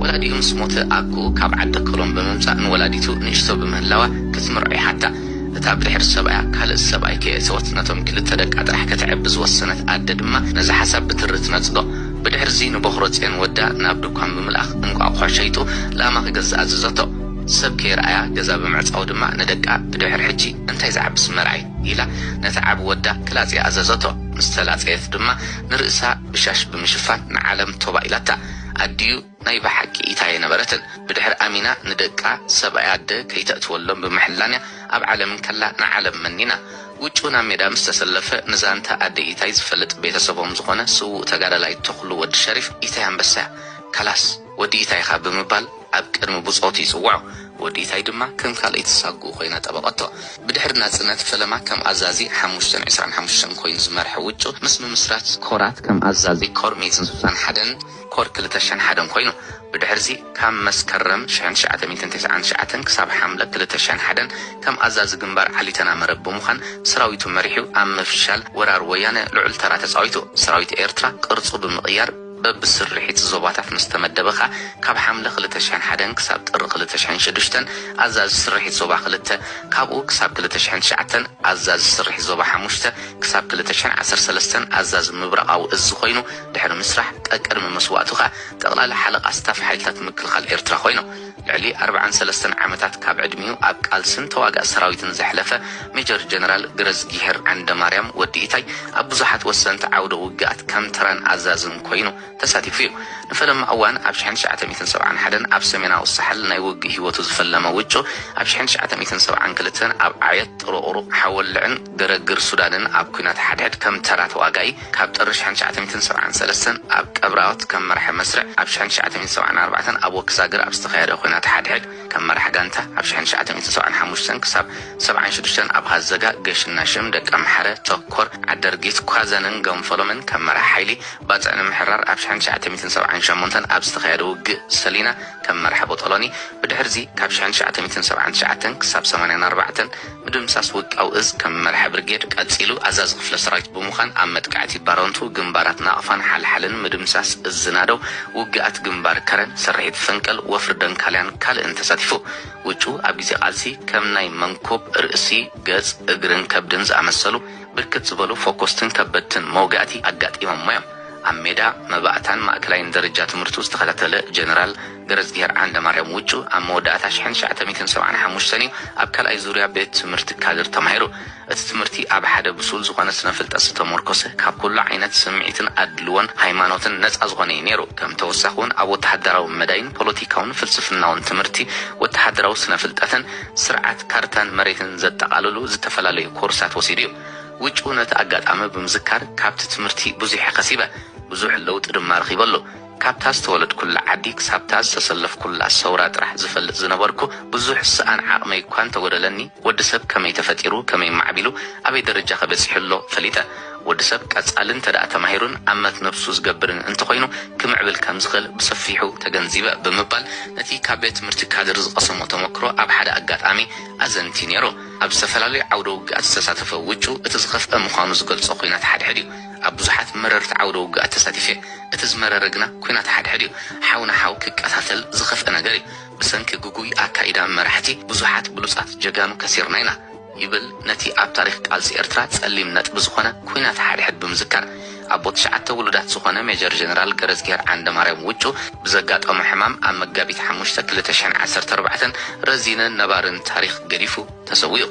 ወላዲኡ ምስ ሞተ ኣኩኡ ካብ ዓዲ ከሎም ብምምጻእ ንወላዲቱ ንእሽቶ ብምህላዋ ክትምርዖ ይሓታ። እታ ብድሕሪ ሰብኣያ ካልእ ሰብኣይ ከየእተወት ነቶም ክልተ ደቃ ጥራሕ ከተዕቢ ዝወሰነት ኣደ ድማ ነዚ ሓሳብ ብትሪ ትነጽጎ። ብድሕርዚ ንቦኽሮ ጽዮን ወዳ ናብ ድኳን ብምልኣኽ እንቋቑሖ ሸይጡ ላማ ክገዝእ ኣዘዘቶ። ሰብ ከየርኣያ ገዛ ብምዕጻው ድማ ንደቃ ብድሕሪ ሕጂ እንታይ ዝዓብስ መርዓይ ኢላ ነቲ ዓቢ ወዳ ክላጽያ ኣዘዘቶ። ምስ ተላጸየት ድማ ንርእሳ ብሻሽ ብምሽፋን ንዓለም ቶባ ኢላታ። ኣዲኡ ናይ ብሓቂ ኢታይ ኣይነበረትን። ብድሕሪ ኣሚና ንደቃ ሰብኣይ ኣደ ከይተእትወሎም ብምሕላንያ ኣብ ዓለም እንከላ ንዓለም መኒና። ውጩ ናብ ሜዳ ምስ ተሰለፈ ንዛንታ ኣደ ኢታይ ዝፈልጥ ቤተሰቦም ዝኾነ ስዉእ ተጋዳላይ ተኽሉ ወዲ ሸሪፍ ኢታይ ኣንበሳያ ካላስ ወዲ ኢታይኻ ብምባል ኣብ ቅድሚ ብጾቱ ይጽውዖ። ወዲ ኢታይ ድማ ከም ካልኣይቲ ሳጉኡ ኮይና ጠበቐቶ። ብድሕሪ ናጽነት ፈለማ ከም ኣዛዚ ሓሙሽተን ዕስራን ሓሙሽተን ኮይኑ ዝመርሐ ውጩ ምስ ምምስራት ኮራት ከም ኣዛዚ ኮር ሚእትን ስሳን ሓደን ኮር ክልተ ሽሕን ሓደን ኮይኑ። ብድሕርዚ ካብ መስከረም ሽሕን ትሽዓተ ሚእትን ተስዓን ትሽዓተን ክሳብ ሓምለ ክልተ ሽሕን ሓደን ከም ኣዛዚ ግንባር ዓሊተና መረብ ብምዃን ሰራዊቱ መሪሑ ኣብ ምፍሻል ወራር ወያነ ልዑል ተራ ተጻዊቱ። ሰራዊት ኤርትራ ቅርጹ ብምቕያር በብስርሒት ዞባታት ምስ ተመደበ ኸኣ ካብ ሓምለ ክልተ ሽሕን ሓደን ክሳብ ጥሪ ክልተ ሽሕን ሽዱሽተን ኣዛዚ ስርሒት ዞባ ክልተ፣ ካብኡ ክሳብ ክልተ ሽሕን ትሽዓተን ኣዛዚ ስርሒት ዞባ ሓሙሽተ ክሳብ ክልተ ሽሕን ዓሰርተ ሰለስተን ኣዛዚ ምብራቓዊ እዝ ኮይኑ ድሕሪ ምስራሕ ቀቅድሚ መስዋእቱ ኸኣ ጠቕላሊ ሓለቓ ስታፍ ሓይልታት ምክልኻል ኤርትራ ኮይኑ። ልዕሊ ኣርብዓን ሰለስተን ዓመታት ካብ ዕድሚኡ ኣብ ቃልስን ተዋጋእ ሰራዊትን ዘሕለፈ ሜጀር ጀነራል ገረዝጊሄር ዓንደማርያም ወዲ ኢታይ ኣብ ብዙሓት ወሰንቲ ዓውደ ውግኣት ከም ተራን ኣዛዝን ኮይኑ ተሳቲፉ እዩ። ንፈለማ እዋን ኣብ ሽሕን ትሽዓተ ሚእትን ሰብዓን ሓደን ኣብ ሰሜናዊ ሳሕል ናይ ውግእ ህይወቱ ዝፈለመ ውጩ ኣብ ሽሕን ትሽዓተ ሚእትን ሰብዓን ክልተን ኣብ ዓየት፣ ጥሩቑሩቕ፣ ሓወልዕን ገረግር ሱዳንን ኣብ ኲናት ሓድሕድ ከም ተራ ተዋጋኢ ካብ ጥሪ ሽሕን ትሽዓተ ሚእትን ሰብዓን ሰለስተን ኣብ ቀብራዎት ከም መራሒ መስርዕ ኣብ ሽሕን ትሽዓተ ሚእትን ሰብዓን ኣርባዕተን ኣብ ወክሳግር ኣብ ዝተኻየደ ኲናት ሓድሕድ ከም መራሕ ጋንታ ኣብ ሽሕን ትሽዓተ ሚእትን ሰብዓን ሓሙሽተን ክሳብ ሰብዓን ሽዱሽተን ኣብ ሃዘጋ፣ ገሽናሽም፣ ደቀምሓረ፣ ተኮር፣ ዓደርጊት፣ ኳዘንን ገንፈሎምን ከም መራሕ ሓይሊ፣ ባጽዕ ንምሕራር ኣብ ሽሕን ትሽዓተ ሚእትን ሰብዓን ሸሞንተን ኣብ ዝተኻየደ ውግእ ሰሊና ከም መራሕ ቦጦሎኒ፣ ብድሕርዚ ካብ ሽሕን ትሽዓተ ሚእትን ሰብዓን ትሽዓተን ክሳብ ሰማንያን ኣርባዕተን ምድምሳስ ውቃው እዝ ከም መራሕ ብርጌድ፣ ቀጺሉ ኣዛዚ ክፍለ ሰራዊት ብምዃን ኣብ መጥቃዕቲ ባረንቱ፣ ግንባራት ናቕፋን ሓልሓልን ምድምሳስ እዝ ናደው፣ ውግኣት ግንባር ከረን፣ ስርሒት ፈንቀል፣ ወፍሪ ደንካልያን ካልእን ተሳቲፉ። ውጩ ኣብ ግዜ ቃልሲ ከም ናይ መንኮብ፣ ርእሲ፣ ገጽ፣ እግርን ከብድን ዝኣመሰሉ ብርክት ዝበሉ ፎኮስትን ከበድትን መውጋእቲ ኣጋጢሞሞ እዮም። ኣብ ሜዳ መባእታን ማእከላይን ደረጃ ትምህርቱ ዝተኸታተለ ጀነራል ገረዝጊሄር ዓንደማርያም ውጩ ኣብ መወዳእታ ሽሕን ትሽዓተ ሚእትን ሰብዓን ሓሙሽተን እዩ ኣብ ካልኣይ ዙርያ ቤት ትምህርቲ ካድር ተማሂሩ። እቲ ትምህርቲ ኣብ ሓደ ብሱል ዝኾነ ስነ ፍልጠት ዝተመርኮሰ፣ ካብ ኩሉ ዓይነት ስምዒትን ኣድልዎን ሃይማኖትን ነጻ ዝኾነ እዩ ነይሩ። ከም ተወሳኺ እውን ኣብ ወተሃደራዊ መዳይን ፖለቲካውን ፍልስፍናውን ትምህርቲ፣ ወተሃደራዊ ስነ ፍልጠትን ስርዓት ካርታን መሬትን ዘጠቓልሉ ዝተፈላለዩ ኮርሳት ወሲዱ እዩ። ውጩ ነቲ ኣጋጣሚ ብምዝካር ካብቲ ትምህርቲ ብዙሕ ከሲበ፣ ብዙሕ ለውጢ ድማ ረኺበሉ። ካብታ ዝተወለድኩላ ዓዲ ክሳብታ ዝተሰለፍኩላ ሰውራ ጥራሕ ዝፈልጥ ዝነበርኩ ብዙሕ ሰኣን ዓቕመይ እኳ እንተጎደለኒ፣ ወዲ ሰብ ከመይ ተፈጢሩ፣ ከመይ ማዕቢሉ፣ ኣበይ ደረጃ ከ በጺሑ ኣሎ ፈሊጠ። ወዲ ሰብ ቀጻሊ እንተ ደኣ ተማሂሩን ኣመት ነብሱ ዝገብርን እንተኾይኑ ክምዕብል ከም ዝኽእል ብሰፊሑ ተገንዚበ ብምባል ነቲ ካብ ቤት ትምህርቲ ካድር ዝቐሰሞ ተመክሮ ኣብ ሓደ ኣጋጣሚ ኣዘንቲ ነይሩ። ኣብ ዝተፈላለዩ ዓውደ ውግኣት ዝተሳተፈ ውጩ እቲ ዝኸፍአ ምዃኑ ዝገልጾ ኲናት ሓድሕድ እዩ። ኣብ ብዙሓት መረርቲ ዓውደ ውግኣት ተሳቲፈ። እቲ ዝመረረ ግና ኲናት ሓድሕድ እዩ። ሓው ንሓው ክቀታተል ዝኸፍአ ነገር እዩ። ብሰንኪ ግጉይ ኣካይዳ መራሕቲ ብዙሓት ብሉጻት ጀጋኑ ከሲርና ኢና ይብል ነቲ ኣብ ታሪኽ ቃልሲ ኤርትራ ጸሊም ነጥቢ ዝኾነ ኲናት ሓድሕድ ብምዝካር። ኣቦ ትሽዓተ ውሉዳት ዝኾነ ሜጀር ጀነራል ገረዝጊሄር ዓንደማርያም ውጩ ብዘጋጠሞ ሕማም ኣብ መጋቢት ሓሙሽተ ክልተ ሽሕን ዓሰርተ ኣርባዕተን ረዚንን ነባርን ታሪኽ ገዲፉ ተሰዊኡ።